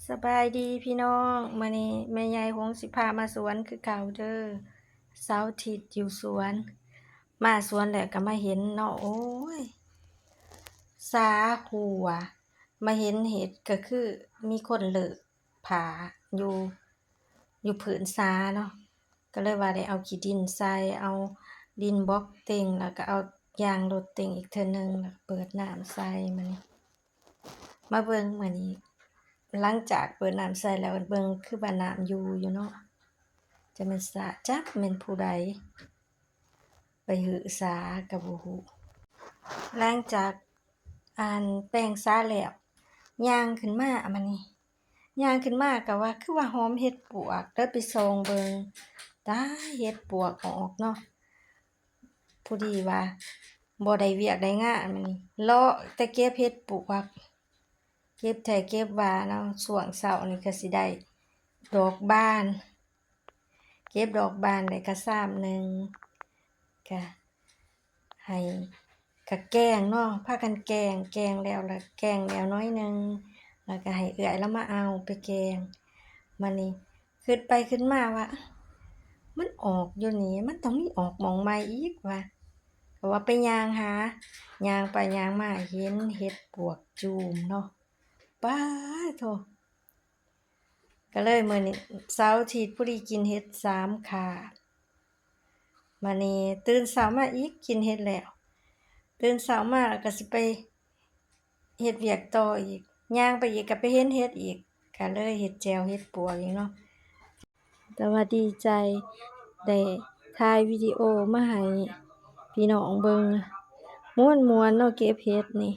ສະບາຍດີພີ່ນ້ອງ, ມື້ນີ້ແມ່ໃຫຍ່ຄົງຊິພາມາສວນຄືເກົ່າເດີ. ເສົາທິດຢູ່ສວນ, ມາສວນແລ້ວກໍມາເຫັນເນາະ, ໂອ້ຍ ສາຂົວ, ມາເຫັນເຫັດກໍຄືມີຄົນເລີກຜ້າຢູ່ ຢູ່ພື້ນສາເນາະ, ກໍເລີຍວ່າໄດ້ເອົາຂີ້ດິນໃສ່, ເອົາດິນບລັອກເຕັງ, ແລ້ວກໍເອົາຢາງລົດເຕັງອີກເທື່ອໜຶ່ງ, ແລ້ວກໍເປີດນ້ຳໃສ່. ມານີ້ ມາເບິ່ງມື້ນີ້ ຫຼັງຈາກເປີດນ້ຳໃສ່ແລ້ວ ເບິ່ງຄືວ່ານ້ຳຢູ່ຢູ່ເນາະ, ຈະແມ່ນສະ ຈັກແມ່ນຜູ້ໃດໄປຮື້ສາກໍບໍ່ຮູ້. ຫຼັງຈາກ ອັນ ແປງສາແລ້ວ ຍ່າງຂຶ້ນມາ ມານີ້ ຍ່າງຂຶ້ນມາກໍວ່າຄືວ່າຫອມເຫັດປວກ, ເລີຍໄປສ່ອງເບິ່ງ, ຕາຍ ເຫັດປວກອອກເນາະ. ພໍດີວ່າບໍ່ໄດ້ວຽກໄດ້ງານມື້ນີ້, ເລາະແຕ່ເກັບເຫັດປວກ, ເກັບແທ້ເກັບວ່າເນາະ. ຊ່ວງເຊົ້ານີ້ກໍຊິໄດ້ດອກບານ, ເກັບດອກບານໄດ້ກະຊາມໜຶ່ງ, ກະໃຫ້ ກະແກງເນາະ, ພາກັນແກງ, ແກງແລ້ວ ລະແກງແລ້ວໜ້ອຍໜຶ່ງ, ລະກະໃຫ້ເອື້ອຍລາວມາເອົາໄປແກງ. ບາດນີ້ ຄິດໄປຄິດມາວ່າ ມັນອອກຢູ່ນີ້ ມັນຕ້ອງມີອອກໝ່ອງໃໝ່ອີກວ່າ, ກໍວ່າໄປຍ່າງຫາ, ຍ່າງໄປຍ່າງມາເຫັນເຫັດປວກຈູມເນາະ, ປາໂທ້. ກໍເລີຍມື້ນີ້ເສົາທິດ ພໍດີກິນເຫັດສາມຄາບ. ບາດນີ້ຕື່ນເຊົ້າມາອີກ ກິນເຫັດແລ້ວ, ຕື່ນເຊົ້າມາກໍຊິໄປເຮັດວຽກຕໍ່ອີກ, ຍ່າງໄປອີກກໍໄປເຫັນເຫັດອີກ, ກໍເລີຍເຮັດແຈ່ວເຫັດປວກອີກເນາະ. ແຕ່ວ່າດີໃຈໄດ້ຖ່າຍວິດີໂອມາໃຫ້ພີ່ນ້ອງເບິ່ງ, ມ່ວນໆເນາະ ເກັບເຫັດນີ້.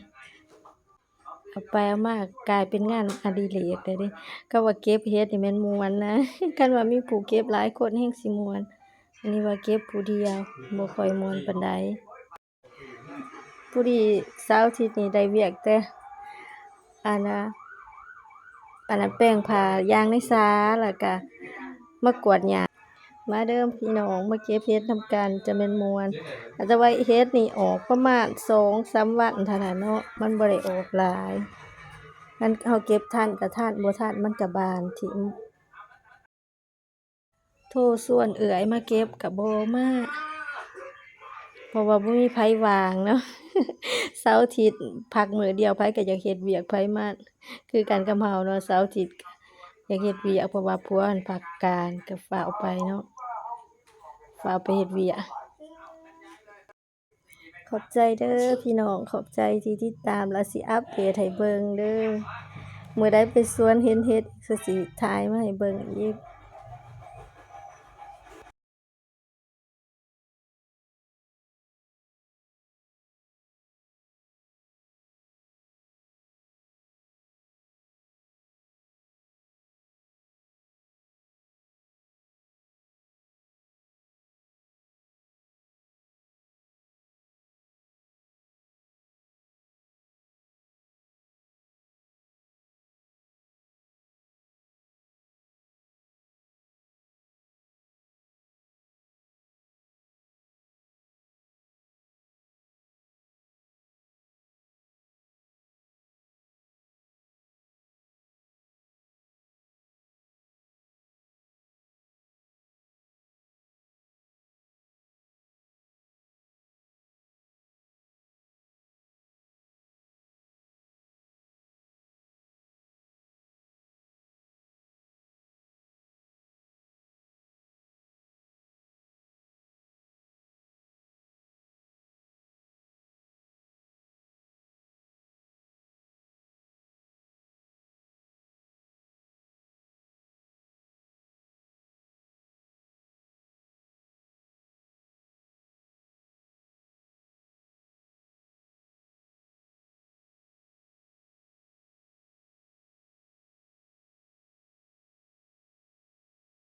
ເອົາໄປເອົາມາກາຍເປັນງານອະດິເລກແລ້ວເດ້. ກໍວ່າເກັບເຫັດນີ້ແມ່ນມ່ວນນະ, ຄັນວ່າມີຜູ້ເກັບຫຼາຍຄົນແຮ່ງຊິມ່ວນ, ອັນນີ້ວ່າເກັບຜູ້ດຽວບໍ່ຄ່ອຍມ່ວນປານໃດ. ພໍດີເສົາທິດນີ້ໄດ້ວຽກແຕ່ ອັນນະ ອັນນັ້ນແປງຜ້າ ຍ່າງໃນສາ ແລ້ວກະມາກວາດຫຍ້າ. ມາເດີພີ່ນ້ອງ ມາເກັບເຫັດນຳກັນ ຈະແມ່ນມ່ວນ. ແຕ່ວ່າເຫັດນີ້ອອກປະມານສອງສາມວັນເທົ່ານັ້ນເນາະ, ມັນບໍ່ໄດ້ອອກຫຼາຍ. ຄັນເຮົາເກັບທັນກໍທັນ, ບໍ່ທັນມັນກໍບານຖິ້ມ. ໂທຊວນເອື້ອຍມາເກັບກໍບໍ່ມາ, ເພາະວ່າບໍ່ມີໃຜວ່າງເນາະ. ເສົາທິດພັກມື້ດຽວ, ໃຜກໍຢາກເຮັດວຽກໃຜມັນ. ຄືກັນກັບເຮົາເນາະ, ເສົາທິດຢາກເຮັດວຽກ ເພາະວ່າຜົວມັນພັກການ ກໍຟ້າວໄປເນາະ, ຟ້າວໄປເຮັດວຽກ. ຂອບໃຈເດີພີ່ນ້ອງ, ຂອບໃຈທີ່ຕິດຕາມ ແລ້ວຊິອັບເດດໃຫ້ເບິ່ງເດີ. ມື້ໃດໄປສວນເຫັນເຫັດ ກໍຊິຖ່າຍມາໃຫ້ເບິ່ງອີກ.